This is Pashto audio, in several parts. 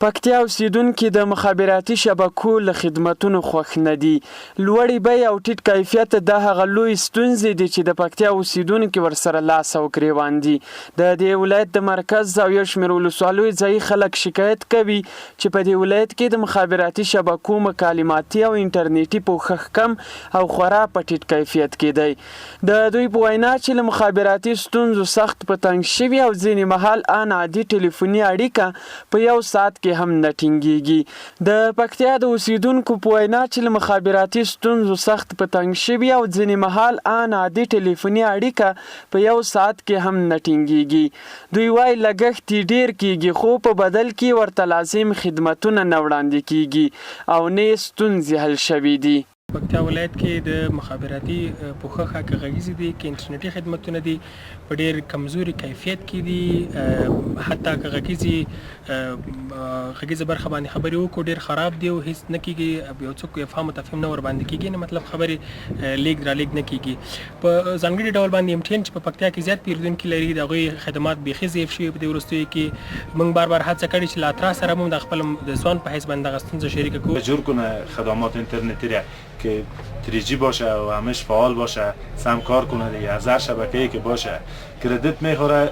پکتیا اوسېدونکي د مخابراتي شبکو له خدمتونو خوښ نه دي. لوړې بیې او ټیټ کیفیت دا هغه لویې ستونزې دي چې د پکتیا اوسېدونکي ورسره لاس او ګرېوان دي. د دې ولایت د مرکز او یو شمېر ولسوالیو ځايي خلک شکایت کوي چې په دې ولایت کې د مخابراتي شبکو مکالماتي او انټرنېټي پوښښ کم او خورا په ټیټ کیفیت کې دی. د دوی په وینا چې له مخابراتي ستونزو سخت په تنګ شوي او ځینې مهال ان عادي ټیلیفوني اړیکه په یو ساعت کې هم نه ټینګیږي. د پکتیا د اوسیدونکو په وینا چې له مخابراتي ستونزو سخت په تنګ شوي او ځینې مهال ان عادي ټیلیفوني اړیکه په یو ساعت کې هم نه ټینګیږي. دوی وايي لګښت یې ډېر کیږي خو په بدل کې ورته لازم خدمتونه نه وړاندې کیږي او نه یې ستونزې حل شوې دي. پکتیا ولایت کې د مخابراتي پوښښ که غږیزې دي که انټرنیټي خدمتونه دي په ډیر کمزوري کیفیت کې دي. حتی که غږیزه برخه باندې خبرې وکړو، ډیر خراب دي او هیڅ نه کیږي. یو څوک افهام او تفهیم نه ور باندې کیږي، نه مطلب خبرې لیږد را لیږد نه کیږي. په ځانګړي ډول باندې ام ټي ان چې په پکتیا کې زیات پیرودونکي لري، د هغوی خدمات بیخي ضعیف شوي په دې وروستیو کې. موږ بار بار هڅه کړې چې له اترا سره هم د خپل د ځوان په حیث باندې دغه ستونزه شریکه کړو. جور کنه خدمات اینترنتی را که تریجی باشه و همش فعال باشه، سم کار کنه دیگه. از هر شبکه ای که باشه کردیت میخوره،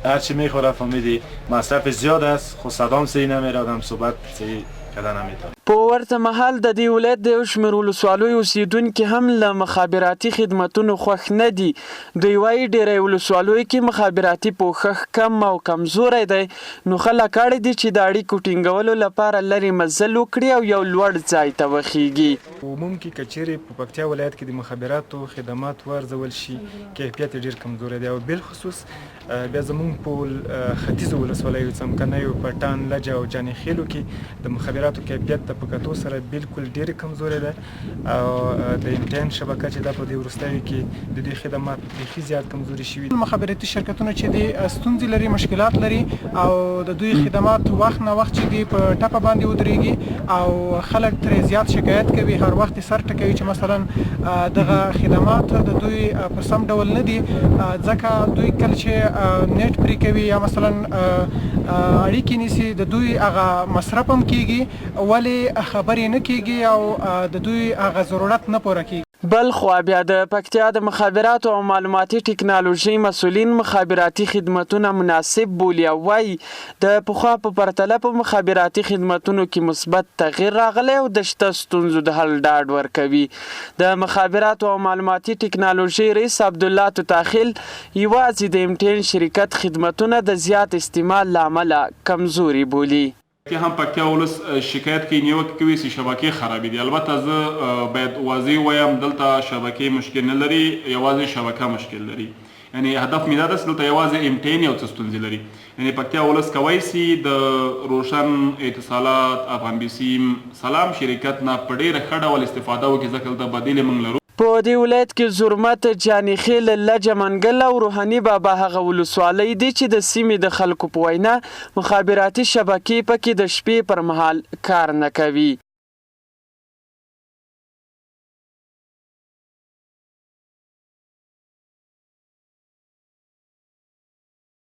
هرچی میخوره، فهمیدی، مصرف زیاد است، خو صدام صحیح نمیره، آدم صحبت صحیح کده نمیتونه. په ورته مهال د دې ولایت د یو شمېر ولسوالیو اوسېدونکي هم له مخابراتي خدمتونو خوښ نه دي. دوی وايي، ډېری ولسوالیو کې مخابراتي پوښښ کم او کمزوری دی، نو خلک اړ دي چې د اړیکو ټینګولو لپاره لرې مزل وکړي او یو لوړ ځای ته وخېږي. په عموم کې که چېرې په پکتیا ولایت کې د مخابراتو خدمات وارزول شي، کیفیت یې ډېر کمزوری دی او بالخصوص بیا زمونږ په ختیځو ولسوالیو څمکنیو، پټان، لجه او جانیخیلو کې د مخابراتو کیفیت ته په کتو سره بالکل ډېر کمزوری دی او د ام ټي ان شبکه چې دا په دې وروستیو کې د دوی خدمات بیخي زیات کمزوري شوي دي. مخابراتي شرکتونه چې دي ستونزې لري، مشکلات لري او د دوی خدمات وخت نا وخت چې دي په ټپه باندې ودرېږي او خلک ترې زیات شکایت کوي، هر وخت یې سر ټکوي چې مثلا دغه خدمات د دوی په سم ډول نه دي، ځکه دوی کله چې نیټ پرې کوي یا مثلا اړیکې نیسي، د دوی هغه مصرف هم کیږي ولې خبرې نه کیږي او د دوی هغه ضرورت نه پوره کیږي. بل خوا بیا د پکتیا د مخابراتو او معلوماتي ټکنالوژۍ مسؤلین مخابراتي خدمتونه مناسب بولي او وايي، د پخوا په پرتله په مخابراتي خدمتونو کې مثبت تغیر راغلی او د شته ستونزو د حل ډاډ ورکوي. د مخابراتو او معلوماتي ټکنالوژۍ رئیس عبدالله توتاخیل یوازې د ام ټي ان شرکت خدمتونه د زیات استعمال له امله کمزوري بولي. که هم پکتیا ولس شکایت کوي، نیوکه کوي چې شبکې خرابې دي، البته زه باید واضح ووایم، دلته شبکې مشکل نه لري، یوازې شبکه مشکل لري. یعنی هدف مې دا ده چې دلته یوازې ام ټي ان یو څه ستونزې لري. یعنی پکتیا ولس کوای سي د روشن، اتصالات، افغان بیسیم، سلام شرکت نه په ډیره ښه ډول استفاده وکړي، ځکه دلته بدیلې موږ لرو. په دې ولایت کې زرمت، جانیخېل، لجه منګل او روحاني بابا هغه ولسوالۍ دي چې د سیمې د خلکو په وینا مخابراتي شبکې په کې د شپې پر مهال کار نه کوي.